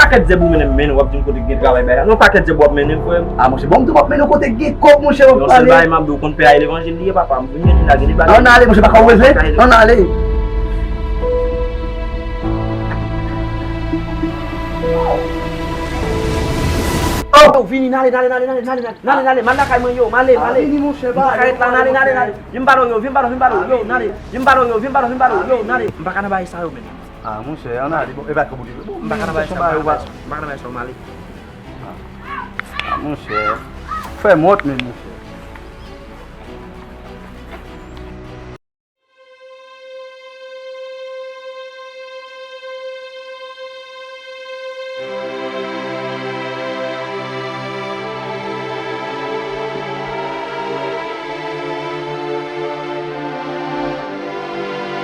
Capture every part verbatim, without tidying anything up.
Pakèt zèb ou mennen m mennen, w ap di m kote k gen travay bay la. Non, pakèt zèb w ap mennen m, frè m. A, monchè, bon, m tou p ap mennen w kote k gen kòb, monchè, w ap pale. Yon sèl bagay m ap di w, konn pè a e levanjil li ye, papa. M vin mennen l la, gen de bagay. Ann ale, monchè, pa ka w bezwen. Ann ale. Oh! Yo, vini, n ale, n ale, n ale, n ale, n ale, n ale, n ale, m al lakay mwen, yo, m ale, m ale. Vini, monchè, m pa ka ret la, n ale, n ale, n ale. Vin m pale w, yo, vin m pale w, vin m pale w, yo, n ale. Vin m pale w, yo, vin m pale w, vin m pale w, yo, n ale. M pa ka nan bagay sa yo, menm. Ah, monchè, ann ale, bon, e pa ka bouke. Bon, m pa ka nan bagay sa, m pa ka nan bagay sa, m pa ka nan bagay sa, m ale. Ah, monchè. Fè m wont, menm, monchè.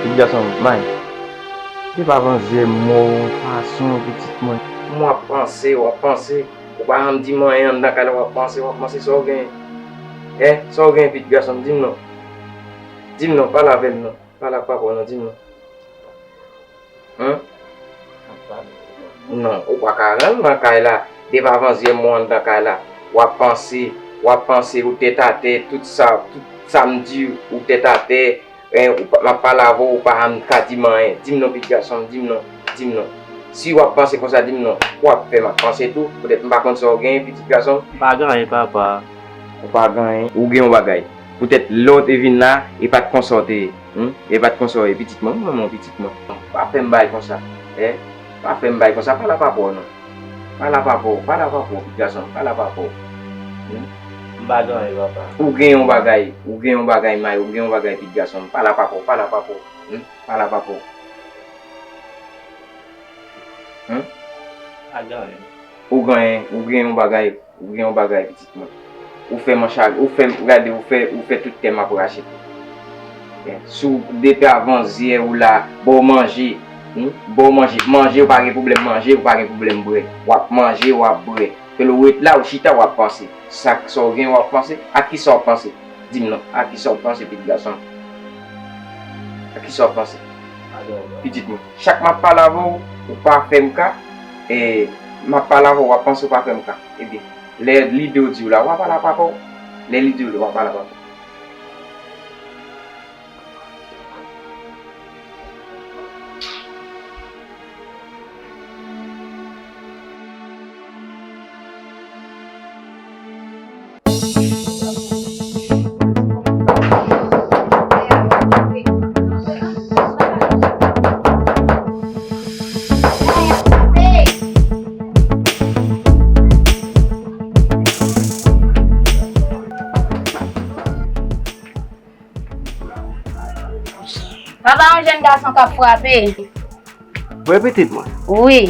Pitit gason m, May, depi avan zyè m wè w yon fason, pitit mwen. M w ap panse, w ap panse. Ou pa janm di m anyen anndan kay la, w ap panse, w ap panse sa w genyen. Hein? Sa w genyen, pitit gason m? Di m non. Di m non, pale avè m non. Pale ak papa w non, di m non. Hein? Non, ou pa ka rann nan kay la. Depi avan zyè m wè w anndan kay la. W ap panse, w ap panse, ou tèt atè, tout sa, tout sa m di, ou tèt atè. Eh, ou pa, m ap pale avè w, ou pa janm ka di m anyen. Di m non, pitit gason m, di m non, di m non. Si w ap panse konsa, di m non. W ap fè m ap panse tou. Poutèt m pa konn sa w genyen, pitit gason m. M pa gen anyen, papa. Ou pa gen anyen. Ou gen yon bagay. Poutèt lè w te vin la, e pa t konsa w te ye. Hmm? E pa t konsa w ye, pitit mwen. Mwen, mwen, pitit mwen. Pa fè m bagay konsa. Eh? Pa fè m bagay konsa. Pale a papa w non. Pale a papa w, pale a papa w, pitit gason m, pale a papa w. Hmm? M pa gen anyen, papa. Ou gen yon bagay, ou gen yon bagay, May, ou gen yon bagay, pitit gason m, pale a papa w, pale a papa w. Hmm? Pale a papa w. Hmm? Pa gen anyen. Ou gen, ou gen yon bagay, ou gen yon bagay, pitit mwen. Ou fè manch a, ou fè, gade, ou fè, ou fè tout tè m ap rache. Si w depi avan zyè ou la, ba w manje, hmm? Ba w manje. Manje, ou pa gen pwoblèm manje, ou pa gen pwoblèm bwè. W ap manje, w ap bwè. Fè l ou ret la, ou chita, w ap panse. Sa k, sa w gen, w ap panse. A kisa w ap panse? Di m non. A kisa w ap panse, pitit gason m? A kisa w ap panse? Pitit mwen. Chak m ap pale avè w, ou pa fè m ka, e, m ap pale avè w, w ap panse ou pa fè m ka. Ebyen, lè lide w di w la, w a pale a papa w. Lè lide w la, w a pale a papa w. Papa, yon jèn gason k ap frape. Vre, pitit mwen? Wi.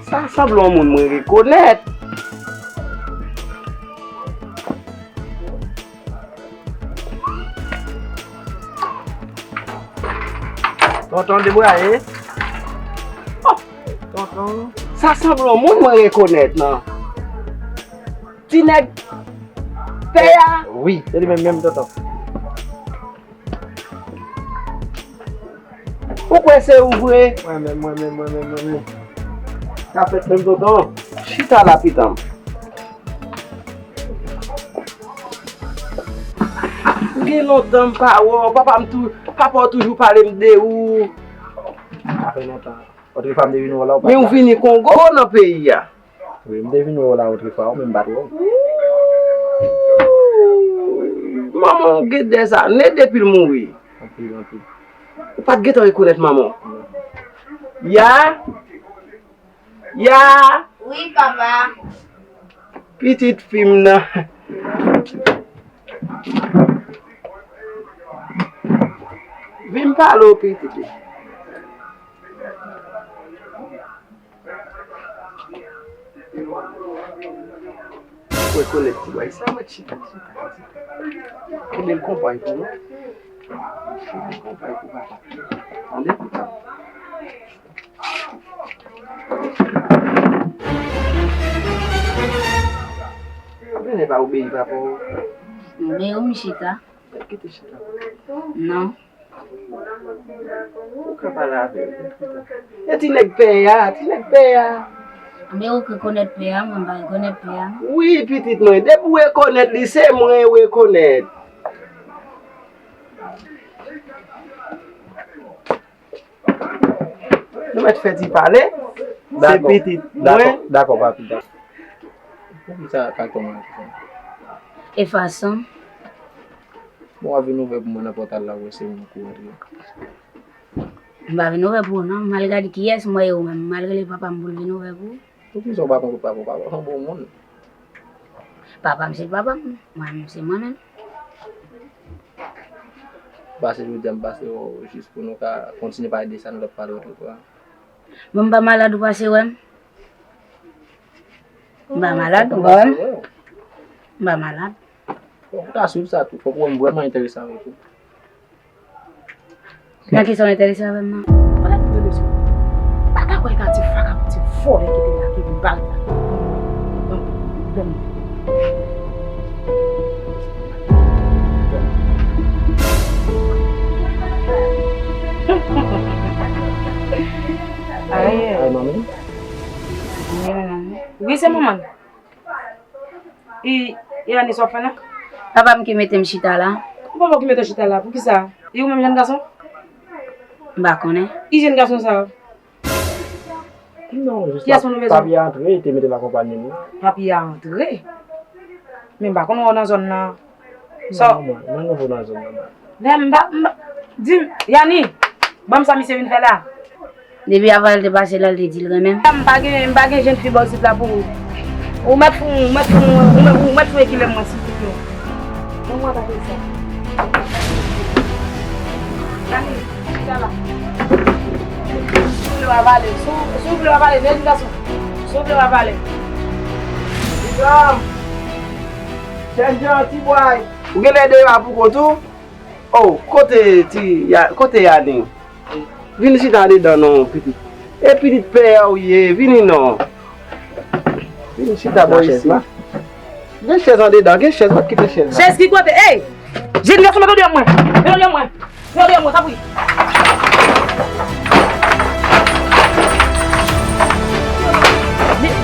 Sa sanble yon moun mwen rekonèt. Tonton Debraye. Oh, tonton. Sa sanble yon moun mwen rekonèt, non. Ti nèg pè a. Wi, se li menm, menm, tonton. Ou kwè se ou vre? Mwen menm, mwen menm, mwen menm, mwen menm. Sa fèt menm, tonton. Chita la, pitan m. Gen lontan m pa wè w. Papa m tou, papa w toujou pale m de ou. Sa fè lontan. Otrefwa m te vin wè w la, ou pa t la. Men ou vini Kongo nan peyi a. Wi, m te vin wè w la otrefwa, ou menm m pa t wè w. Ooh, manman w gen dèzane depi l mouri. Anpil, anpil. Ou pa t gentan rekonèt manman w? Non. Ya? Ya? Wi, papa. Pitit fi m nan. Vin pale w, pitit. Ou rekonèt ti bòy sa, mwen chita, chita, chita. Kenbe l konpay pou mwen. Kenbe l konpay pou papa. Tande, pitit. Mwen pa obeyi papa w. M obeyi w, m chita. Kite chita. Non. Ou ka pale avè l. E ti nèg pè a, ti nèg pè a. Men ou rekonèt pè a, mwen m pa rekonèt pè a. Wi, pitit mwen, depi w rekonèt li, se mwen w rekonèt. Nou mèt fè ti pale. Se pitit mwen. Dakò, dakò, papi, dakò. Poukisa katon an? E fason. Bon, w ap vin ouvè pou mwen nan pòtal la, wè se mwen ki antre. M pa vin ouvè pou ou non. M al gade kiyès m wè yo menm. M al rele papa m pou l vin ouvè pou ou. Poukisa w pa pran kout papa w? Papa w bon moun. Papa m se papa m. Mwen menm se mwen menm. Pase jodi a m pase wè w jis pou nou ka kontinye pale de sa nou t ap pale otrefwa. Bon, m pa malad ou pase wè m? M pa malad ou pa wè m? M pa malad. Bon, ou ka swiv sa tou. Fòk ou wè m vrèman enterese avèk ou. Nan kisa w enterese avè m nan? Malad ou tande sou. Pa ta kwè ka ti faka pou ti vòlè ki te la ki vin pale la. Bon, bon. Ay, ay, manmi. Wi, se manman. E, e Anis w ap fè la? Papa m ki mete m chita la. Ou papa w ki mete w chita la? Poukisa? E ou menm jèn gason? M pa konnen. E jèn gason sa? Non, jis papi a antre, te mete l akonpanye nou. Papi a antre? Men m pa konn wè w nan zòn nan. Sa? Non, mwen, mwen nouvo nan zòn nan. Men m pa, m pa, di m, Yani, ban m sa misye vin fè la. Depi avan l te pase la, l te di l renmen m. M pa gen, m pa gen jèn fi bò isit la pou ou. Ou mèt fou, ou mèt fou, ou mèt, ou mèt fou ekile mwen, silvouplè. Ban mwen pa fè sa. Yani, chita la. Si w vle w a pale, si w, si w vle w a pale, jèn gason. Si w vle w a pale. Ti Jan, jèn Jan, ti bway. Ou genlè deyò a pou kont ou? Oh, kote ti, ya, kote Yani? Vin chita andedan non, pitit. E pitit pè a w ye, vini non. Vin chita bò isi. Gen chèz andedan, gen chèz, pa kite chèz la. Chèz ki kote? Ey! Jèn gason, mete w deyò mwen. Mete w deyò mwen. Mete w deyò mwen, tanpri.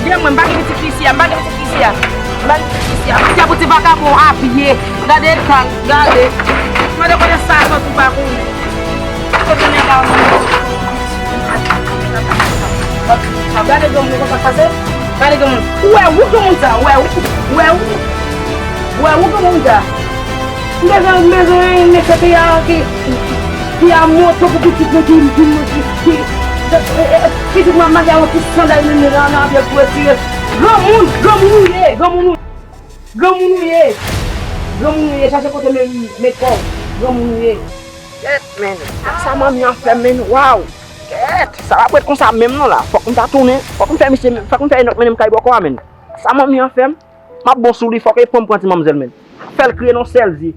Deyò mwen, m pa gen pitit fi isi a, m pa gen pitit fi isi a. M pa gen pitit fi isi a. Pitit a pou ti vakabon apye. Gade kal, gade. Mande kote sa soti pa konnen. Kote nèg la moun. Gade granmoun konsa k pase. Gade granmoun. Ou wè ou granmoun sa, ou wè ou, ou wè ou. Ou wè ou granmoun sa. M bezwen, m bezwen mesye ki a, ki, ki a moto pou pitit mwen ki, ki, ki, ki, e, e, pitit mwen mache a yon ti sandal menm nan, nan pye l pou retire. Granmoun, granmoun ou ye, granmoun ou, granmoun ou ye. Granmoun ou ye, chache kote men, met kò w. Granmoun ou ye. Kèt, men. Sa manmi an fè m, men, waw. Kèt, sa p ap ret konsa menm non la. Fòk m ta tounen, fòk m fè misye, fòk m fè Enòk mennen m kay bòkò a, men. Sa manmi an fè m, m ap bon sou li, fòk e pran m pran ti manmzèl, men. Fè l kriye nan sèl zye.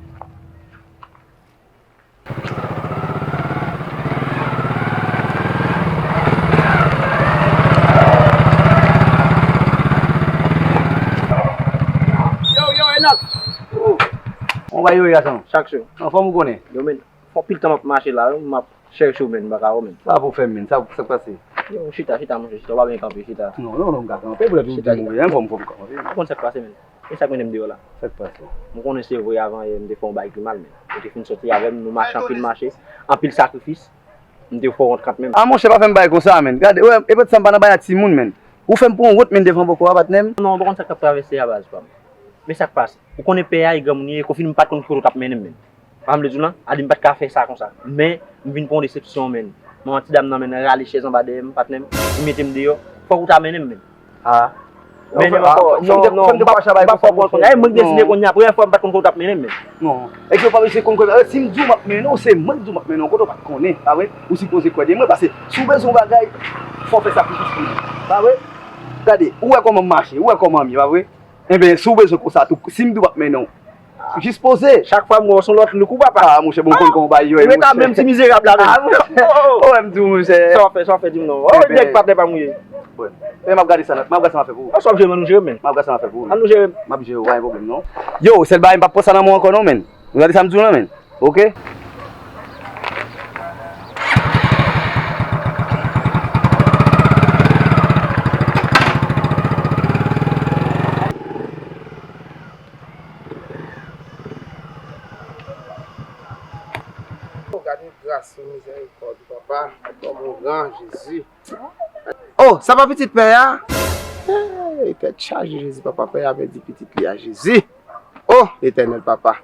Yo, yo, Enòk. Oh. Kòman w ye, gason? Chak jou. Anfòm ou konnen? Yo, men. Fè anpil tan m ap mache la, wi, m ap chèche w, men, m pa ka wè w, men. Sa pou w fè, men? Sa, sa k pase? Yo, chita, chita, monchè, chita, w pa byen kanpe, chita. Non, non, non, m ka kanpe, pou lè tou m mouri, an fòm, fòm kanpe. Ou konn sa k pase, men? E sa k mennen m deyò la? Sa k pase? M konnen se vre, avan yè, m te fè yon bagay ki mal, men. Ou te fin soti avè m, nou mache anpil mache, anpil sakrifis, m te fè w wont kat, men. A, monchè, pa fè m bagay konsa, men. Gade, wè, e pèt sa m pa nan bagay a timoun, men. Ou fè m pran wont, men, devan bòkò a, patnè m. Non, ou pa konn sa k ap travèse a, baz pa m. Men sa k pase? Ou konnen pè a e granmoun li ye, konfini m pa t konn ki kote w t ap mennen m, men. Sa m vle di w lan, Adi m pa t ka fè sa konsa. Men, m vin pran yon desepsyon, men. Manman ti dam nan, men, rale chèz anba dèyè m, patnè m, li mete m deyò. Fòk ou ta mennen m, men. Ah. Mennen m ankò. Non, non, m pa fè w konn. E mwen k deside kounye a, premyè fwa m pa t konn kote w t ap mennen m, men. Non. Èske w pa bezwen konn kote, si m di w m ap mennen w, se mwen k di w m ap mennen w, kote w pa t konnen, pa vre? Ou sipoze kwè de mwen, paske si w bezwen yon bagay, fò w fè sakrifis pou li. Pa vre? Gade, ou wè kòman m mache, ou wè kòman m ye, pa vre? Enben, si w bezwen konsa tou, si m di w m ap mennen w, jis poze. Chak fwa m wè w se yon lòt look ou, papa. Ah, monchè, bon, m konn kòman w bay yo, monchè. Ou ret la menm ti mizerab la menm. Ah, monchè. Oh, oh. Ou wè m di w, monchè. Sa w ap fè, sa w ap fè, di m non. Oh, nèg patnè pa m ou ye. Bon. Men m ap gade sa, m ap gade sa m ap fè pou ou. Sa w ap jere, men nou jere, men. M ap gade sa m ap fè pou ou. Ann nou jere. M ap jere, pa gen pwoblèm, non. Yo, sèl bagay, m p ap pran sa nan men w ankò, non, men. Ou gade sa m di w la, men. Oke? Gade gras ou, mizèrikòd ou, papa. Kòman w gran, Jezi. Oh, sa pa pitit pè a? Hey, tèt chaje, Jezi, papa, pè a pèdi pitit li a, Jezi. Oh, Letènèl, papa.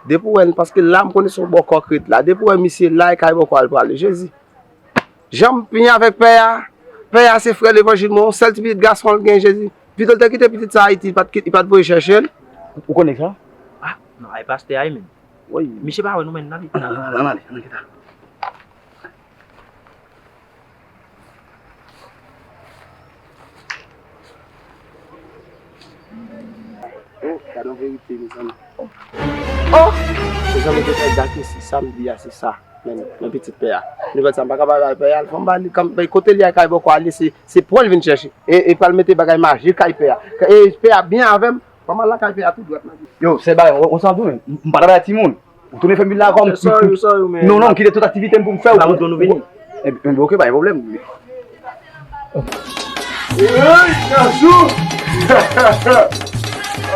Depi w wè l, paske la, m konnen se yon bòkò k ret la. Depi w wè misye la, e kay bòkò a l prale, Jezi. Jan m byen avèk pè a, pè a se frè levanjil mwen, yon sèl ti pitit gason l gen, Jezi. Pito l te kite pitit sa Ayiti, li pa t kit-, li pa t voye chèche l. Ou konnen sa? Ah, non, ay pastè a, men. Wi. Misye pa wè nou, men, n ale. Ann ale, ann ale, ann ale, kita. Oh, gade yon verite, mezanmi. Oh! Mezanmi, gen kèk dat isi, sa m di a, se sa. Men, men pitit pè a. Nouvèl sa, m pa ka bay pè a, fò m ba li, kan, kote li a, kay bòkò a li, se, se pran l vin chèche. E, e pral mete bagay majik kay pè a. E pè a byen avè m, fò m al lakay pè a tou dwat, m al di. Yo, se bagay, on, on santi, men. M, m pa travay ak timoun. Ou tounen fè m vin la kòm. Sorry, sorry, men. Non, non, m kite tout aktivite m pou m fè. Ou pa kontan nou vini. Ebyen, oke, pa gen pwoblèm. Hey, gason!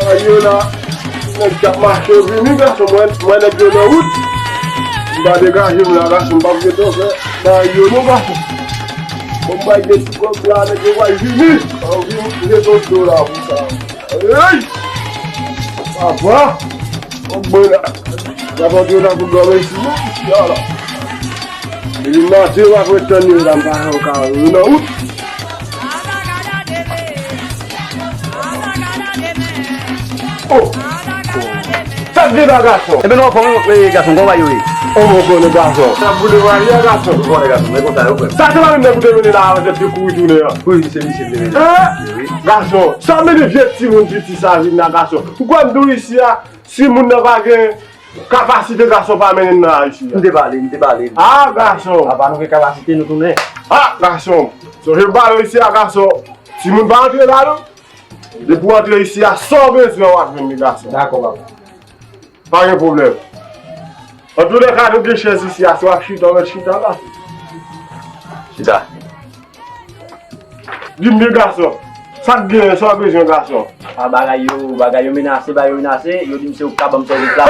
Ayo la, nèg k ap mache vini, gason, mwen, mwen nèg yo nan wout. M pa degaje m la, gason, m p ap gen tan fè bagay yo non, gason. Bon, m bay de ti kòb la, nèg yo pral vini. An vin, m jete yon do la pou sa. Hey! Papa! Bon, bon, la. N ap antre nan bout dòmi isi, non? Ya la. Depi maten, w ap ret tann yo la, m pa janm ka wè yo nan wout. Oh! Sa k gen la, gason? Ebyen, nou anfòm, wi, gason, kòman bagay yo ye? Oh, mwen konnen, gason. Sa boule vwayè, gason. Ou konnen, gason, men konsa yo fè. Sa se pa menm nèg ou te mennen la, avè tèt yo kouri tounen an. Wi, se misye m te mennen. Hein? Wi. Gason, sa w mennen vye timoun piti sa vin la, gason? Ou kwè m di w isi a, si moun nan pa gen kapasite, gason, pa mennen l nan la isi a. M te pale, m te pale. Ah, gason. Apa nou gen kapasite, nou tounen. Ah, gason. Sonje m pale w isi a, gason. Timoun pa antre la, non. Depi w antre isi a, sa w bezwen, w ap jwenn li, gason. Dakò, papa. Pa gen pwoblèm. Antoulèka, nou gen chèz isi a, si w ap chita, w mèt chita la. Chita. Di m byen, gason. Sa k genyen, sa w bezwen, gason? A, bagay yo, bagay yo menase, bagay yo menase, yo di m se ou k ka ban m sèvis la.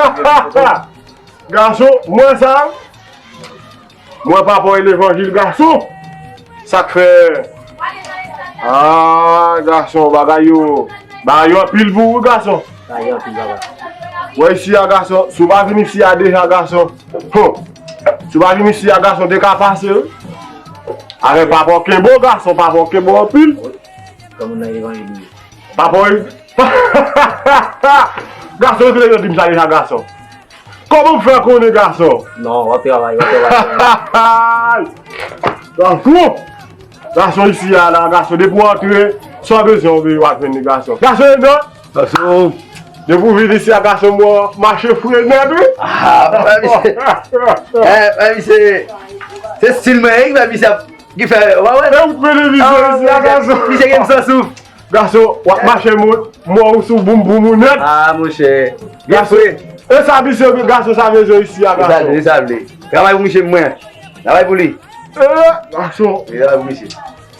Gason, mwen sa, mwen papa w levanjil, gason. Sa k fè? Ah, gason, bagay yo, bagay yo anpil pou ou, gason. Bagay yo anpil, papa. Wè isi a, gason, si w pa vin isi a deja, gason. Hon. Si w pa vin isi a, gason, te ka pase, wi. Avèk papa w kenbe w, gason, papa w kenbe w anpil. Kòm moun nan evanjil li ye. Papa w, gason, yo te di m sa deja, gason. Kòman m fè konnen, gason? Non, w ap travay, w ap travay. Gason! Gason isi a la, gason, depi w antre, sa w bezwen, w ap jwenn li, gason. Gason, non? Gason. Depi w vin isi a, gason, mwen mache fre nèt, wi. Ah, papa, misye. Eh, papa, misye. Se stil mwen, wi, papa, misye ap, ki fè, w pa wè? E ou k mennen misye isi a, gason. Misye gen m san souf. Gason, w ap mache mò, mò ou sou boumboum ou nèt. Ah, monchè. Gason, e sa misye, gason sa bezwen isi a, gason. E sa l vle, e sa l vle. Travay pou misye mwen. Travay pou li. E, gason. E travay pou misye.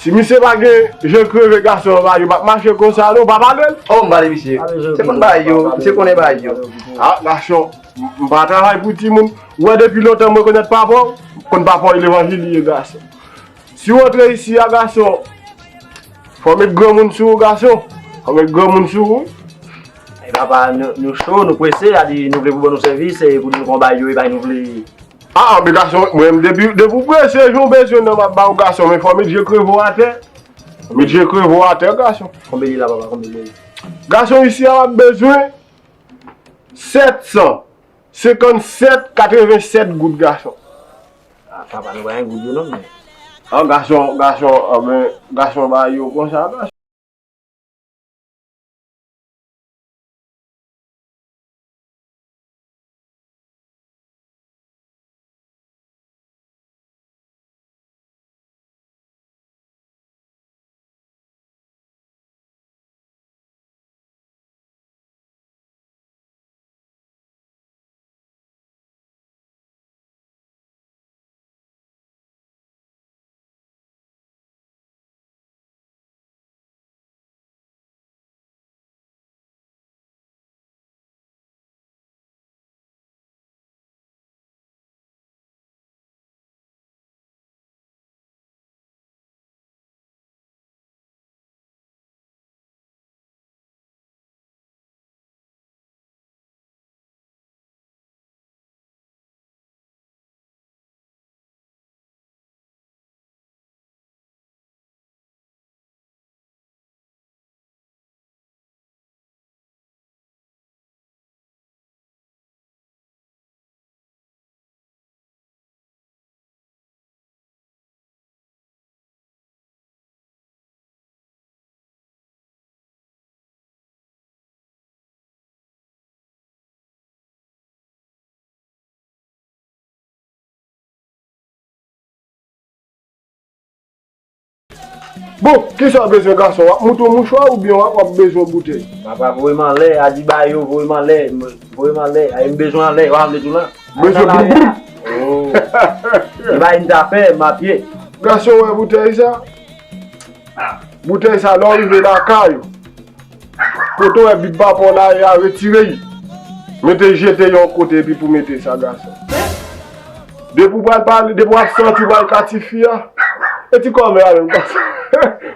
Si misye pa gen je kreve, gason, yo p ap mache konsa, non, pa pale l. Oh, m pale misye. Se konn bagay yo, misye konnen bagay yo. Ah, gason, m pa travay pou timoun. Ou wè depi lontan mwen konèt papa w, m konn papa w levanjil li ye, gason. Si w antre isi a, gason, fò w met granmoun sou ou, gason. Fò w met granmoun sou ou. E papa, nou, nou cho, nou prese, sa di nou vle pou ban nou sèvis, e pou di nou fè yon bagay yo, e bagay nou vle. Ah, ah, men gason, mwen menm, depi, depi w prese, jan w bezwen nan m ap ba w, gason, men fò w met je kreve w atè. Met je kreve w atè, gason. Konbyen li la, papa, konbyen li? Gason, isi a, w ap bezwen sèt san senkannsèt katrevennsèt goud, gason. Ah, papa, nou pa gen goud yo non, men. Ah, gason, gason, ah, men, gason ba yo konsa, gason. Bon, kisa w bezwen, gason? W ap moute yon mouchwa oubyen w ap, w ap bezwen yon boutèy? Papa, voye m anlè, a di ba yo, voye m anlè, m-, voye m anlè, a m bezwen anlè, w a vle tou la. Bezwen boum boum. Oh. E ba m ta fè, m a pye. Gason, wè boutèy sa? Boutèy sa, lè w rive lakay ou, kote w wè bib pa pon la ye a, retire l. Mete jete yon kote epi pou mete sa, gason. Depi w pral pale, depi w ap sòti, w pral ka tifi a. E ti kòmè a menm, gason.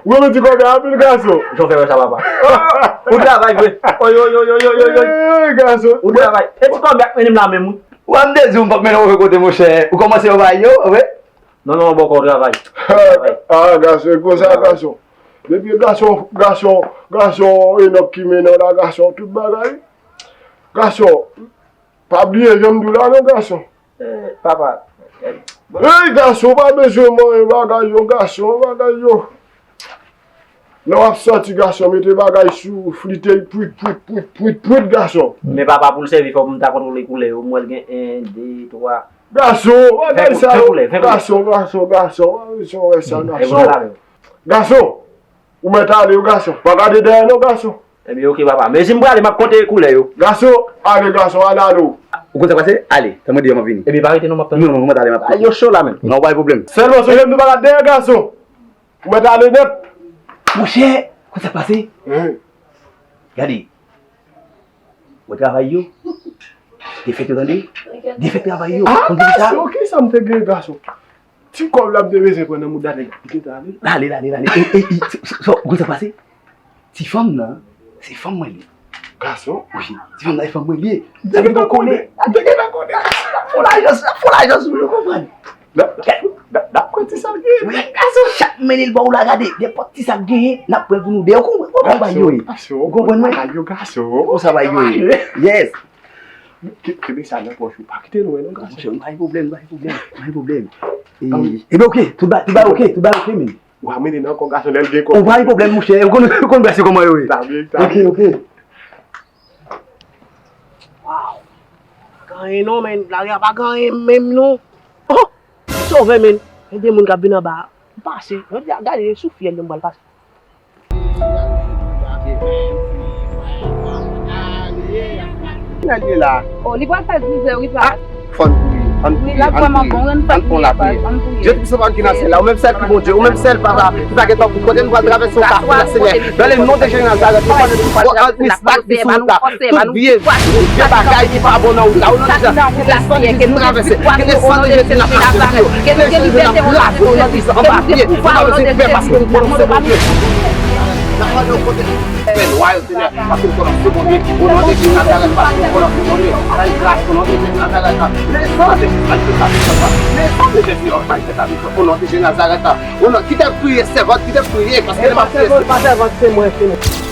Ou renmen ti kòmè a anpil, gason. Jan w fè wè sa, papa. Ou travay vre. Oy, oy, oy, oy, oy, oy, oy. Ey, gason. Ou travay. E ti kòmè a k mennen m la menm, wi. Ou a m te di w m p ap mennen w okenn kote, monchè. Ou kòmanse yon bagay yo, wi. Non, non, bòkò, travay. Ah, gason, e konsa, gason. Depi gason, gason, gason, Enòk ki mennen w la, gason, tout bagay. Gason, pa bliye jan m di w la, non, gason. Eh, papa. Eh, bon. Ey, gason, pa bezwen manyen bagay yo, gason, bagay yo. Lè w ap sòti, gason, mete bagay sou, flite l, pwit, pwit, pwit, pwit, pwit, gason. Men papa, pou l sèvi, fòk m ta kontwole koulè yo. M wè l gen en, de, twa. Gason, bagay sa yo. Ven koulè, ven koulè. Gason, gason, gason. Gason, wè sa, gason. Gason, ou mèt ale, wi, gason. Pa gade dèyè, non, gason. Ebyen, oke, papa. Men si m prale, m ap konte koulè yo. Gason, ale, gason, ale, ale. Ou konn sa k pase? Ale, tann mwen deyò, m ap vini. Ebyen, pa rete non, m ap tann. Non, non, ou mèt ale, m ap. Ay, yo cho la menm. Non, pa gen pwoblèm. Sèlman, sou jan m di w pa gade dèyè, gason. Ou mèt ale nèt. Monchè, konn sa k pase? Gade. Wè travay yo. Defèt yo, tande. Defèt travay yo. Ah, konn ki sa? Gason, kisa m te gen, gason? Ti kòb la m te bezwen pran nan mouda nèg la. Li gentan ale. Lale, lale, lale. E, e, e, so, so, ou konn sa k pase? Ti fanm nan, se fanm mwen li. Gason? Wi, ti fanm nan se fanm mwen li ye. Sa vin pou konnen. Ou te gentan konnen. Fò lajan, fò lajan sou li, ou konprann? N ap, n ap, n ap pran ti sa l gen. Wi, gason, chak mennen l ba w la, gade, nenpòt ti sa k genyen, n ap pran l pou nou de. Ou konprann, ou konprann bagay yo ye. Ou konprann mwen? Ou konprann bagay yo, gason. Ou konprann bagay yo ye. Yes. Ke-, kenbe sa nan pòch ou. Pa kite lwen non, gason. Monchè, pa gen pwoblèm, pa gen pwoblèm, pa gen pwoblèm. E, ebyen, oke, tout bagay, tout bagay oke, tout bagay oke, men. W a mennen nan kò gason lè l gen kò. Ou pa gen pwoblèm, monchè. Ou konn, ou konn bagay se kòman yo ye. Oke, oke. Waw. Pa gen anyen non, men. Lari a pa gen anyen menm non. Oh! Sove, men. Gen de moun k ap vin anba a. M pase. Jodi a, gade, se sou fyèl yo m pral pase. Kilè l ye la? Oh, li pral fè dizè, wi, pa. Fò n kouri. Ann kouri, ann kouri. Ann pran lapè. Dye Tout-Puissant ki nan syèl la, ou menm sèl ki Bondye, ou menm sèl Papa, ki pa gen tankou, kote nou pral travèse yon kafou la, Senyè. Dans le nom de Jésus Nazareth, nou konnen tout bon, ann mistak di sou wout la. Tout vye, vye bagay ki pa bon nan wout la, o non de Jezi, ke le san de Jezi travèse, ke le san de Jezi nan pase sou yo, ke le san de Jezi nan plase yo nan pye, nou pa bezwen pè paske nou konnen se Bondye. N ap mande w pwoteje fè nwa yo, Senyè, paske nou konnen se Bondye, o non de Jezi Nazarèt, paske nou konnen se Bondye, bay gras, o non de Jezi Nazarèt, le san de Jezi, le san de Jezi, o non de Jezi Nazarèt, o non, kite priye sèvant, kite priye, paske se pa sèvant, se mwen, se mwen.